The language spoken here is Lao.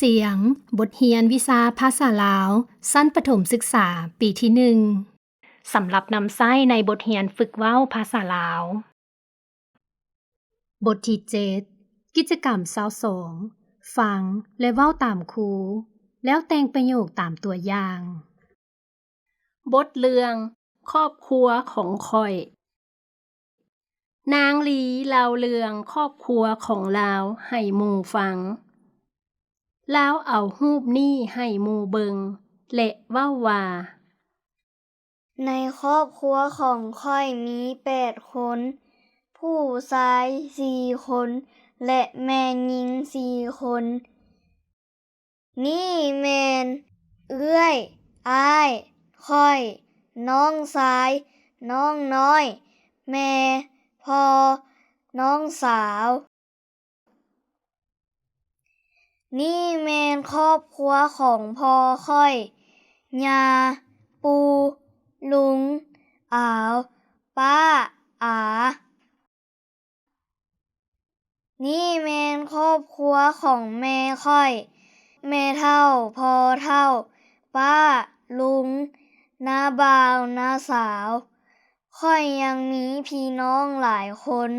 ສຽງ ບົດຮຽນວິຊາພາສາລາວ ຊັ້ນປະຖົມສຶກສາ ປີທີໜຶ່ງ ສຳລັບນຳໃຊ້ໃນບົດຮຽນຝຶກເວົ້າພາສາລາວ. ບົດທີເຈັດ ກິດຈະກຳຊາວສອງ ຟັງ ແລະ ເວົ້າຕາມຄູ ແລ້ວແຕ່ງປະໂຫຍກຕາມຕົວຢ່າງ. ບົດເລື່ອງ ຄອບຄົວຂອງຂ້ອຍ. ນາງລີເລົ່າເລື່ອງຄອບຄົວຂອງລາວໃຫ້ໝູ່ຟັງ. ລາວເອົາຮູບນີ້ໃຫ້ໝູ່ເບິ່ງ ແລະ ເວົ້າວ່າ, ໃນຄອບຄົວຂອງຂ້ອຍມີແປດຄົນ, ຜູ້ຊາຍສີ່ຄົນ ແລະ ແມ່ຍິງສີ່ຄົນ. ນີ້ແມ່ນເອື້ອຍ, ອ້າຍ, ຂ້ອຍ, ນ້ອງຊາຍ, ນ້ອງນ້ອຍ, ແມ່, ພໍ່, ນ້ອງສາວ. ນີ້ແມ່ນຄອບຄົວຂອງພໍ່ຂ້ອຍ, ຍ່າ, ປູ່, ລຸງ, ອາວ, ປ້າ, ອາ. ນີ້ແມ່ນຄອບຄົວຂອງແມ່ຂ້ອຍ, ແມ່ເຖົ້າ, ພໍ່ເຖົ້າ, ປ້າ, ລຸງ, ນ້າບ່າວ, ນ້າສາວ. ຂ້ອຍຍັງມີພີ່ນ້ອງຫຼາຍຄົນ.